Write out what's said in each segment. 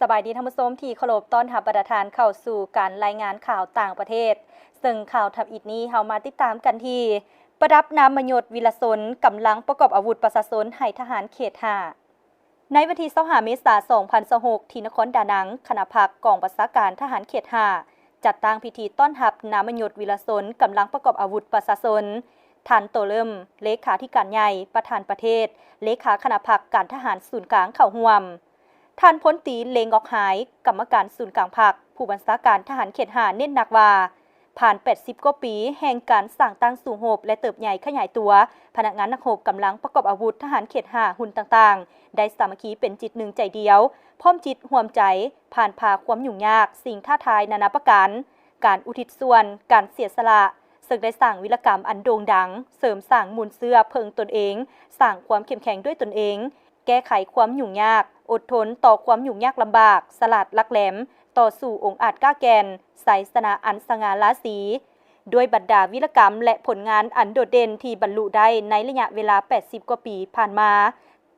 ສະບາຍດີທ່ານຜູ້ຊົມທີ່ເຄົາລົບ, ຕ້ອນຮັບບັນດາທ່ານເຂົ້າສູ່ການລາຍງານຂ່າວຕ່າງປະເທດ, ເຊິ່ງຂ່າວທຳອິດນີ້ເຮົາມາຕິດຕາມກັນທີ່ ປະດັບນາມມະຍົດວິລະຊົນກຳລັງປະກອບອາວຸດປະຊາຊົນໃຫ້ທະຫານເຂດຫ້າ. ໃນວັນທີຊາວຫ້າ ເມສາ ສອງພັນຊາວຫົກ ທີ່ນະຄອນດານັງ, ຄະນະພັກກອງບັນຊາການທະຫານເຂດຫ້າ ຈັດຕັ້ງພິທີຕ້ອນຮັບນາມມະຍົດວິລະຊົນກຳລັງປະກອບອາວຸດປະຊາຊົນ. ທ່ານ ໂຕເລີ່ມ ເລຂາທິການໃຫຍ່, ປະທານປະເທດ, ເລຂາຄະນະພັກການທະຫານສູນກາງເຂົ້າຮ່ວມ. ທ່ານ ພົນຕີ ເລງອອກຮາຍ ກຳມະການສູນກາງພັກ, ຜູ້ບັນຊາການທະຫານເຂດຫ້າ ເນັ້ນໜັກວ່າ ຜ່ານແປດສິບກວ່າປີແຫ່ງການສ້າງຕັ້ງສູ້ຮົບ ແລະ ເຕີບໃຫຍ່ຂະຫຍາຍຕົວ, ພະນັກງານນັກຮົບກຳລັງປະກອບອາວຸດທະຫານເຂດຫ້າຮຸ່ນຕ່າງໆ ໄດ້ສາມັກຄີເປັນຈິດໜຶ່ງໃຈດຽວ, ພ້ອມຈິດຮ່ວມໃຈ, ຜ່ານຜ່າຄວາມຫຍຸ້ງຍາກ, ສິ່ງທ້າທາຍນານາປະການ, ການອຸທິດສ່ວນ, ການເສຍສະຫຼະ, ເຊິ່ງໄດ້ສ້າງວິລະກຳອັນໂດ່ງດັງ, ເສີມສ້າງມູນເຊື້ອເພິ່ງຕົນເອງ, ສ້າງຄວາມເຂັ້ມແຂງດ້ວຍຕົນເອງ, ແກ້ໄຂຄວາມຫຍຸ້ງຍາກ, ອົດທົນຕໍ່ຄວາມຫຍຸ້ງຍາກລຳບາກ, ສະຫຼາດຫຼັກແຫຼມ, ຕໍ່ສູ້ອົງອາດກ້າແກ່ນ, ໄຊຊະນະອັນສະຫງ່າລາສີ. ດ້ວຍບັນດາວິລະກຳ ແລະ ຜົນງານອັນໂດດເດັ່ນທີ່ບັນລຸໄດ້ໃນໄລຍະເວລາແປດສິບກວ່າປີຜ່ານມາ,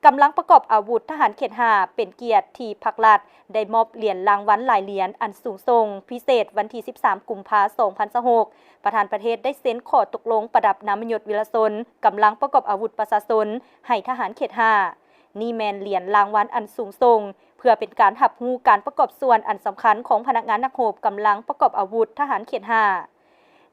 ກຳລັງປະກອບອາວຸດທະຫານເຂດຫ້າ ເປັນກຽດທີ່ພັກລັດໄດ້ມອບຫຼຽນລາງວັນຫຼາຍຫຼຽນອັນສູງສົ່ງພິເສດ ວັນທີສິບສາມ ກຸມພາ ສອງພັນຊາວຫົກ ປະທານປະເທດໄດ້ເຊັນຂໍ້ຕົກລົງປະດັບນາມມະຍົດວິລະຊົນກຳລັງປະກອບອາວຸດປະຊາຊົນໃຫ້ທະຫານເຂດຫ້າ. ນີ້ແມ່ນຫຼຽນລາງວັນອັນສູງສົ່ງ ເພື່ອເປັນການຮັບຮູ້ການປະກອບສ່ວນອັນສຳຄັນຂອງພະນັກງານນັກຮົບກຳລັງປະກອບອາວຸດທະຫານເຂດຫ້າ.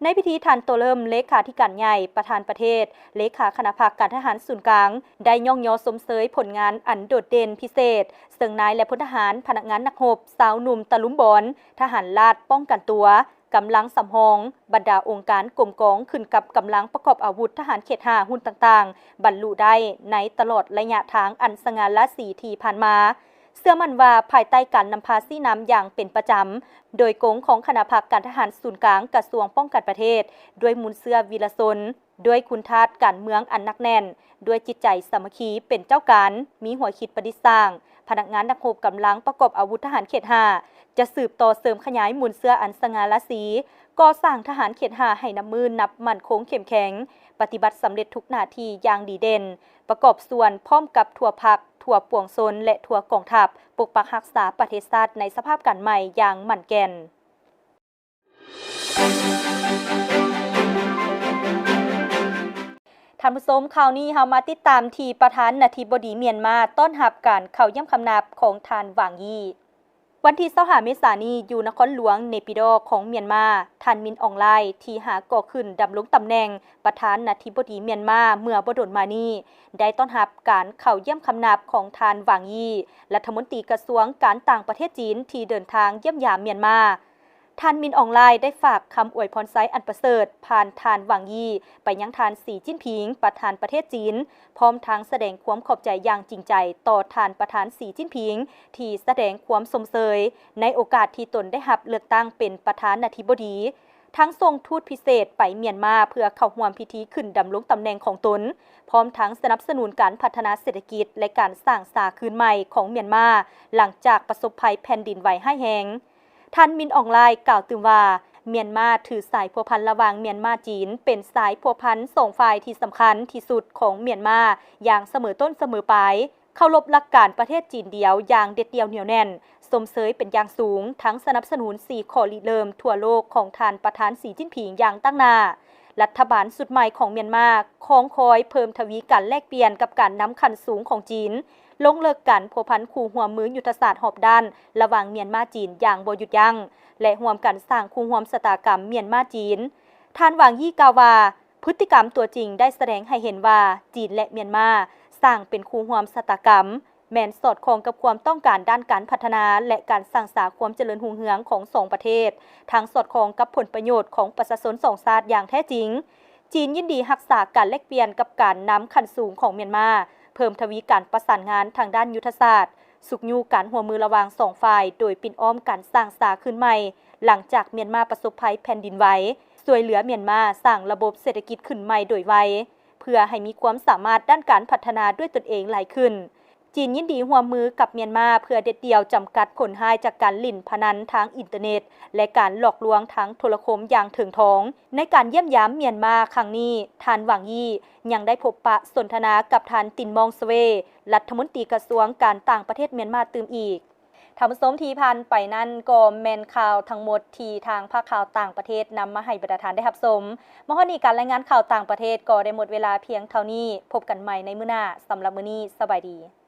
ໃນພິທີ, ທ່ານ ໂຕເລີ່ມ ເລຂາທິການໃຫຍ່, ປະທານປະເທດ, ເລຂາຄະນະພັກການທະຫານສູນກາງ ໄດ້ຍ້ອງຍໍຊົມເຊີຍຜົນງານອັນໂດດເດັ່ນພິເສດ ເຊິ່ງນາຍ ແລະ ພົນທະຫານ, ພະນັກງານນັກຮົບ, ຊາວໜຸ່ມຕະລຸມບອນ, ທະຫານລາດປ້ອງກັນຕົວ, ກຳລັງສຳຮອງ, ບັນດາອົງການກົມກອງ ຂຶ້ນກັບກຳລັງປະກອບອາວຸດທະຫານເຂດຫ້າຮຸ່ນຕ່າງໆ ບັນລຸໄດ້ໃນຕະຫຼອດໄລຍະທາງອັນສະຫງ່າລາສີທີ່ຜ່ານມາ. ເຊື່ອໝັ້ນວ່າ ພາຍໃຕ້ການນຳພາຊີ້ນຳຢ່າງເປັນປະຈຳ ໂດຍກົງຂອງຄະນະພັກການທະຫານສູນກາງ ກະຊວງປ້ອງກັນປະເທດ, ດ້ວຍມູນເຊື້ອວິລະຊົນ, ດ້ວຍຄຸນທາດການເມືອງອັນໜັກແໜ້ນ, ດ້ວຍຈິດໃຈສາມັກຄີເປັນເຈົ້າການ, ມີຫົວຄິດປະດິດສ້າງ, ພະນັກງານນັກຮົບກຳລັງປະກອບອາວຸດທະຫານເຂດຫ້າ ຈະສືບຕໍ່ເສີມຂະຫຍາຍມູນເຊື້ອອັນສະຫງ່າລາສີ, ກໍ່ສ້າງທະຫານເຂດຫ້າໃຫ້ນັບມື້ນັບໝັ້ນຄົງເຂັ້ມແຂງ, ປະຕິບັດສຳເລັດທຸກໜ້າທີ່ຢ່າງດີເດັ່ນ, ປະກອບສ່ວນພ້ອມກັບທົ່ວພັກ, ທົ່ວປວງຊົນ ແລະ ທົ່ວກອງທັບ ປົກປັກຮັກສາປະເທດຊາດໃນສະພາບການໃໝ່ຢ່າງໝັ້ນແກ່ນ. ທ່ານຜູ້ຊົມ, ຂ່າວນີ້ເຮົາມາຕິດຕາມທີ່ປະທານາທິບໍດີມຽນມາຕ້ອນຮັບການເຂົ້າຢ້ຽມຄຳນັບຂອງທ່ານ ຫວ່າງ ຢີ. ວັນທີຊາວຫ້າ ເມສານີ້, ຢູ່ນະຄອນຫຼວງເນປີດໍຂອງມຽນມາ, ທ່ານ ມິນ ອອງ ລາຍ ທີ່ຫາກໍ່ຂຶ້ນດຳລົງຕຳແໜ່ງປະທານາທິບໍດີມຽນມາເມື່ອບໍ່ດົນມານີ້, ໄດ້ຕ້ອນຮັບການເຂົ້າຢ້ຽມຄຳນັບຂອງທ່ານ ຫວ່າງ ຢີ ລັດຖະມົນຕີກະຊວງການຕ່າງປະເທດຈີນ ທີ່ເດີນທາງຢ້ຽມຢາມມຽນມາ. ທ່ານ ມິນ ອອງ ລາຍ ໄດ້ຝາກຄຳອວຍພອນໄຊອັນປະເສີດ ຜ່ານທ່ານ ຫວ່າງ ຢີ ໄປຍັງທ່ານ ສີ ຈິ້ນຜິງ ປະທານປະເທດຈີນ, ພ້ອມທັງສະແດງຄວາມຂອບໃຈຢ່າງຈິງໃຈຕໍ່ທ່ານປະທານ ສີ ຈິ້ນຜິງ ທີ່ສະແດງຄວາມຊົມເຊີຍໃນໂອກາດທີ່ຕົນໄດ້ຮັບເລືອກຕັ້ງເປັນປະທານາທິບໍດີ, ທັງສົ່ງທູດພິເສດໄປມຽນມາເພື່ອເຂົ້າຮ່ວມພິທີຂຶ້ນດຳລົງຕຳແໜ່ງຂອງຕົນ, ພ້ອມທັງສະໜັບສະໜູນການພັດທະນາເສດຖະກິດ ແລະ ການສ້າງສາຄືນໃໝ່ຂອງມຽນມາ ຫຼັງຈາກປະສົບໄພແຜ່ນດິນໄຫວຮ້າຍແຮງ. ທ່ານ ມິນ ອອງ ລາຍ ກ່າວຕື່ມວ່າ, ມຽນມາຖືສາຍພົວພັນລະຫວ່າງມຽນມາ-ຈີນ ເປັນສາຍພົວພັນສອງຝ່າຍທີ່ສຳຄັນທີ່ສຸດຂອງມຽນມາຢ່າງສະເໝີຕົ້ນສະເໝີປາຍ, ເຄົາລົບຫຼັກການປະເທດຈີນດຽວຢ່າງເດັດດ່ຽວໜຽວແໜ້ນ, ຊົມເຊີຍເປັນຢ່າງສູງ, ທັງສະໜັບສະໜູນສີ່ຂໍ້ລິເລີ່ມທົ່ວໂລກຂອງທ່ານປະທານ ສີ ຈິ້ນຜິງ ຢ່າງຕັ້ງໜ້າ. ລັດຖະບານຊຸດໃໝ່ຂອງມຽນມາຄອງຄອຍເພີ່ມທະວີການແລກປ່ຽນກັບການນຳຂັ້ນສູງຂອງຈີນ, ລົງເລິກການພົວພັນຄູ່ຮ່ວມມືຍຸດທະສາດຮອບດ້ານລະຫວ່າງມຽນມາ-ຈີນຢ່າງບໍ່ຢຸດຢັ້ງ ແລະ ຮ່ວມກັນສ້າງຄູ່ຮ່ວມຊະຕາກຳມຽນມາ-ຈີນ. ທ່ານ ຫວ່າງ ຢີ ກ່າວວ່າ, ພຶດຕິກຳຕົວຈິງໄດ້ສະແດງໃຫ້ເຫັນວ່າ ຈີນ ແລະ ມຽນມາສ້າງເປັນຄູ່ຮ່ວມຊະຕາກຳ ແມ່ນສອດຄ່ອງກັບຄວາມຕ້ອງການດ້ານການພັດທະນາ ແລະ ການສ້າງສາຄວາມຈະເລີນຮຸ່ງເຮືອງຂອງສອງປະເທດ, ທັງສອດຄ່ອງກັບຜົນປະໂຫຍດຂອງປະຊາຊົນສອງຊາດຢ່າງແທ້ຈິງ. ຈີນຍິນດີຮັກສາການແລກປ່ຽນກັບການນຳຂັ້ນສູງຂອງມຽນມາ, ເພີ່ມທະວີການປະສານງານທາງດ້ານຍຸດທະສາດ, ຊຸກຍູ້ການຮ່ວມມືລະຫວ່າງສອງຝ່າຍໂດຍປິ່ນອ້ອມການສ້າງສາຄືນໃໝ່ ຫຼັງຈາກມຽນມາປະສົບໄພແຜ່ນດິນໄຫວ, ຊ່ວຍເຫຼືອມຽນມາສ້າງລະບົບເສດຖະກິດຂຶ້ນໃໝ່ໂດຍໄວ ເພື່ອໃຫ້ມີຄວາມສາມາດດ້ານການພັດທະນາດ້ວຍຕົນເອງຫຼາຍຂຶ້ນ. ຈີນຍິນດີຮ່ວມມືກັບມຽນມາເພື່ອເດັດດ່ຽວຈຳກັດຜົນຮ້າຍຈາກການຫຼິ້ນພະນັນທາງອິນເຕີເນັດ ແລະ ການຫຼອກລວງທາງໂທລະຄົມຢ່າງເຖິງທອງ. ໃນການຢ້ຽມຢາມມຽນມາຄັ້ງນີ້, ທ່ານ ຫວ່າງ ຢີ ຍັງໄດ້ພົບປະສົນທະນາກັບທ່ານ ຕິນ ມອງສະເວ ລັດຖະມົນຕີກະຊວງການຕ່າງປະເທດມຽນມາຕື່ມອີກ. ທ່ານຜູ້ຊົມທີ່ຜ່ານໄປນັ້ນກໍແມ່ນຂ່າວທັງໝົດທີ່ທາງພາກຂ່າວຕ່າງປະເທດນຳມາໃຫ້ບັນດາທ່ານໄດ້ຮັບຊົມ. ມາຮອດນີ້ການລາຍງານຂ່າວຕ່າງປະເທດກໍໄດ້ໝົດເວລາພຽງເທົ່ານີ້. ພົບກັນໃໝ່ໃນມື້ໜ້າ. ສຳລັບມື້ນີ້ ສະບາຍດີ.